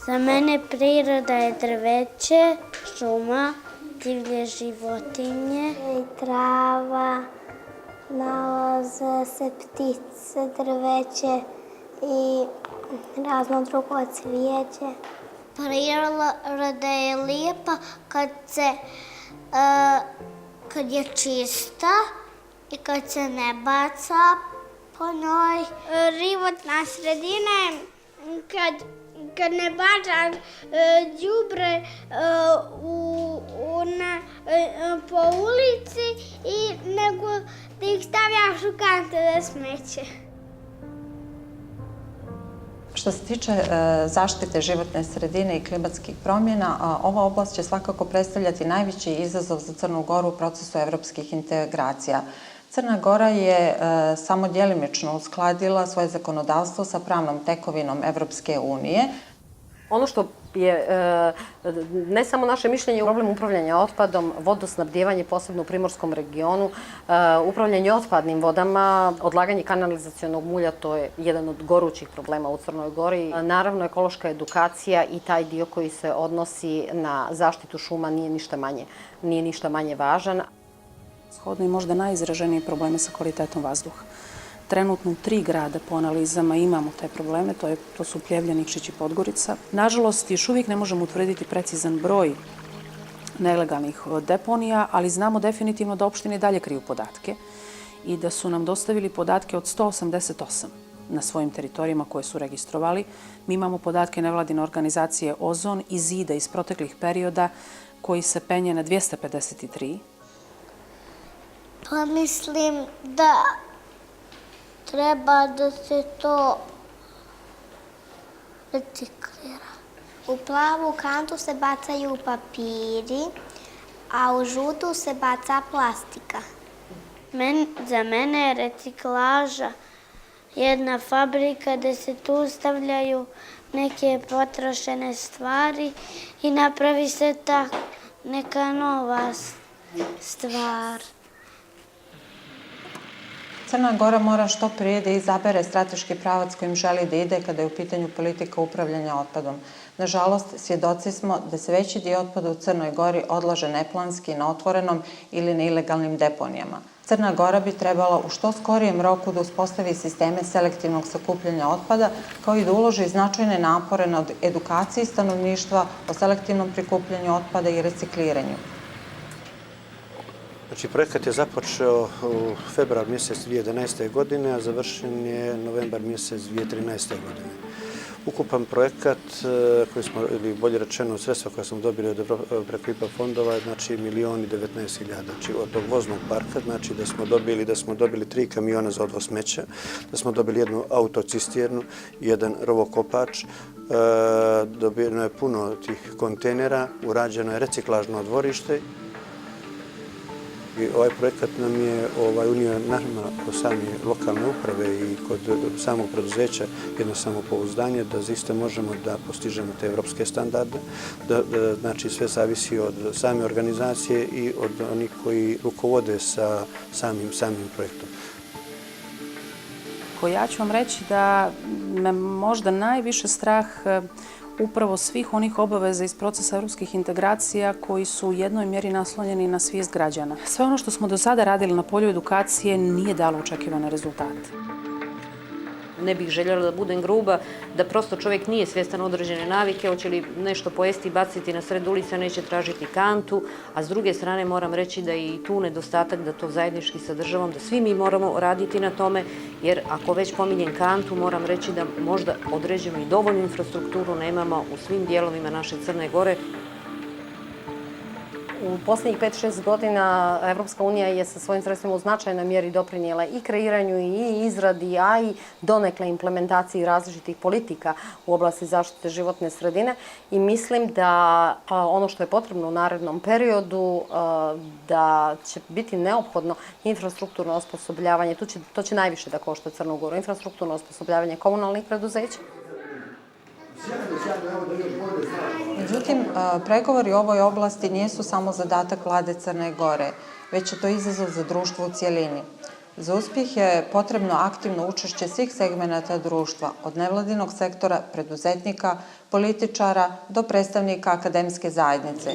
Za mene priroda je drveće, šuma, divlje životinje. I trava, nalaze se ptice, drveće i razno drugo cvijeće. Priroda je lijepa kad je čista i kad se ne baca po njoj. Životna sredina je kad ne bacaš đubre po ulici nego da ih stavljaš u kante za smeće. Što se tiče zaštite životne sredine i klimatskih promjena, ova oblast će svakako predstavljati najveći izazov za Crnu Goru u procesu evropskih integracija. Crna Gora je samo djelimično uskladila svoje zakonodavstvo sa pravnom tekovinom Evropske unije. Ono što je ne samo naše mišljenje, problem upravljanja otpadom, vodosnabdijevanje posebno u primorskom regionu, upravljanje otpadnim vodama, odlaganje kanalizacionog mulja, to je jedan od gorućih problema u Crnoj Gori. Naravno, ekološka edukacija i taj dio koji se odnosi na zaštitu šuma nije ništa manje važan. Shodno i možda najizraženije probleme sa kvalitetom vazduha. Trenutno u 3 grada po analizama imamo te probleme, to su Pljevlja, Nikšić i Podgorica. Nažalost, još uvijek ne možemo utvrditi precizan broj nelegalnih deponija, ali znamo definitivno da opštine dalje kriju podatke i da su nam dostavili podatke od 188 na svojim teritorijama koje su registrovali. Mi imamo podatke nevladine organizacije Ozon i Zida iz proteklih perioda koji se penje na 253. Pa mislim da treba da se to reciklira. U plavu kantu se bacaju papiri, a u žutu se baca plastika. Za mene je reciklaža jedna fabrika gde se tu stavljaju neke potrošene stvari i napravi se neka nova stvar. Crna Gora mora što prije da izabere strateški pravac kojim želi da ide kada je u pitanju politika upravljanja otpadom. Nažalost, svjedoci smo da se veći dio otpada u Crnoj Gori odlaže neplanski na otvorenom ili na ilegalnim deponijama. Crna Gora bi trebala u što skorijem roku da uspostavi sisteme selektivnog sakupljanja otpada, kao i da uloži značajne napore na edukaciji stanovništva o selektivnom prikupljanju otpada i recikliranju. Znači, projekat je započeo u februar mjesec 2011. godine, a završen je novembar mjesec 2013. godine. Ukupan projekat, koji smo, ili bolje rečeno, sredstva koja smo dobili preko IPA fondova je, znači, 1.019.000. Znači, od tog voznog parka, znači, da smo dobili 3 kamiona za odvoz smeća, da smo dobili jednu autocisternu, jedan rovokopač, dobijeno je puno tih kontejnera, urađeno je reciklažno dvorište. I ovaj projekat nam je unio nama kod same lokalne uprave i kod samog preduzeća jedno samopouzdanje da zaista možemo da postižemo te evropske standarde, da znači sve zavisi od same organizacije i od onih koji rukovode sa samim projektom. Ja ću vam reći da me možda najviše strah upravo svih onih obaveza iz procesa evropskih integracija koji su u jednoj mjeri naslonjeni na svijest građana. Sve ono što smo do sada radili na polju edukacije nije dalo očekivane rezultate. Ne bih željela da budem gruba, da prosto čovjek nije svjestan određene navike, hoće li nešto pojesti i baciti na sred ulice, neće tražiti kantu, a s druge strane moram reći da je i tu nedostatak da to zajednički sa državom, da svi mi moramo raditi na tome, jer ako već pominjem kantu, moram reći da možda određenu i dovoljnu infrastrukturu nemamo u svim dijelovima naše Crne Gore. U posljednjih 5-6 godina Evropska unija je sa svojim sredstvima u značajnoj mjeri doprinijela i kreiranju i izradi, a i donekle implementaciji različitih politika u oblasti zaštite životne sredine. I mislim da ono što je potrebno u narednom periodu, da će biti neophodno infrastrukturno osposobljavanje, to će najviše da košta Crnu Goru, infrastrukturno osposobljavanje komunalnih preduzeća. Međutim, pregovori u ovoj oblasti nisu samo zadatak vlade Crne Gore, već je to izazov za društvo u cijelini. Za uspjeh je potrebno aktivno učešće svih segmenata društva, od nevladinog sektora, preduzetnika, političara do predstavnika akademske zajednice.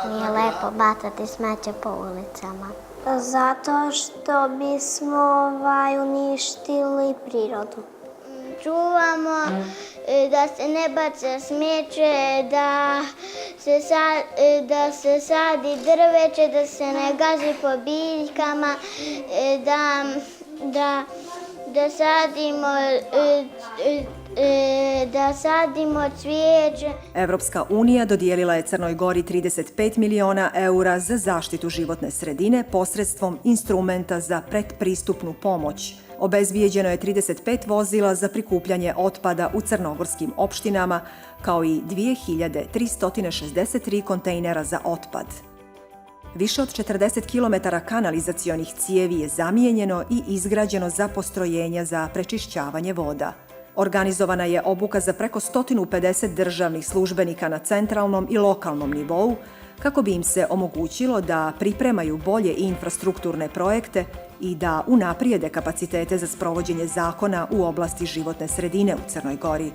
Nije lepo bacati smeće po ulicama. Zato što bismo uništili prirodu. Čuvamo da se ne baca smeće, da se sadi drveće, da se ne gazi po biljkama, da sadimo cvijeće. Evropska unija dodijelila je Crnoj Gori 35 miliona eura za zaštitu životne sredine posredstvom instrumenta za predpristupnu pomoć. Obezbijeđeno je 35 vozila za prikupljanje otpada u crnogorskim opštinama, kao i 2363 kontejnera za otpad. Više od 40 km kanalizacionih cijevi je zamijenjeno i izgrađeno za postrojenja za prečišćavanje voda. Organizovana je obuka za preko 150 državnih službenika na centralnom i lokalnom nivou, kako bi im se omogućilo da pripremaju bolje infrastrukturne projekte i da unaprijede kapacitete za sprovođenje zakona u oblasti životne sredine u Crnoj Gori.